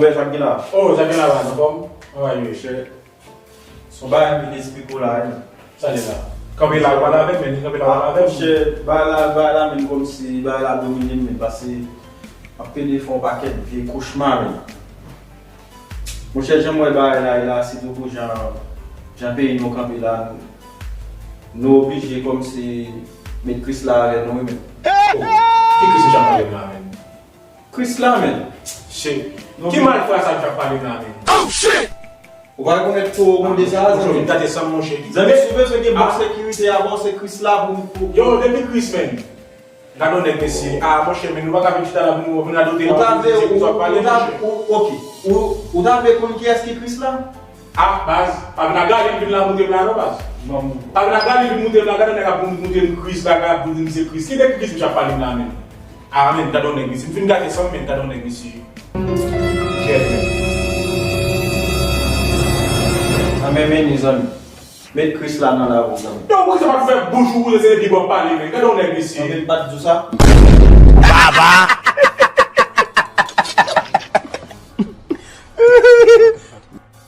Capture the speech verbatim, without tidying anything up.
Wè, sa k gen la? Oh, sa k gen la, baz, anfòm? How are you? Monchè, se yon bagay m vin esplike w la, wi. Sa li la? Kanpe la, ou pale avè m, men, kanpe la, ou pale avè m. Monchè, bagay la, bagay la, men, kòmsi bagay la domine m, men, paske m ap plede fè yon pakèt vye kochma, men. Monchè, jan m wè bagay la ye la, sitou pou jan, jan peyi nou kanpe la, nou, nou oblije kòmsi met Krisla avè nou, wi, men. Oh, ki Kris misye ap pale la, men? Krisla, men. Shit. Ki malfra sa misye ap pale la, men? Oh, shit! Ou pa rekonèt tou moun de sa, zanmi? Gade sa, monchè. Zanmi, si w bezwen gen bon sekirite avè w, se Krisla pou, pou... Yo, depi Kris, men. Gade yon nèg, mesye. Ah, monchè, men nou pa ka vin chita la pou nou vin radote la, pou nou di sa w ap pale, monchè. Ou, ok. Ou, ou ta vle konn kiyès ki Krisla? Ah, baz, pa vin ak galil vin la moute m la, non, baz. Pa vin ak galil vin moute m la, gade nèg ap moute m Kris la, ap di m se Kris. Ki de Kris misye ap pale m la, menm? Ah, men, gade yon nèg, mesye. M fin gate san m, men, gade yon nèg, mesye. Kèt, men. Ah, men, men, mezanmi. Met Kris la nan lavi w, zanmi. Yo, poukisa w pa fè bouch ou, se depi w ap pale, men. Gade yon nèg, mesye. Anben, m pa t di w sa. Baba!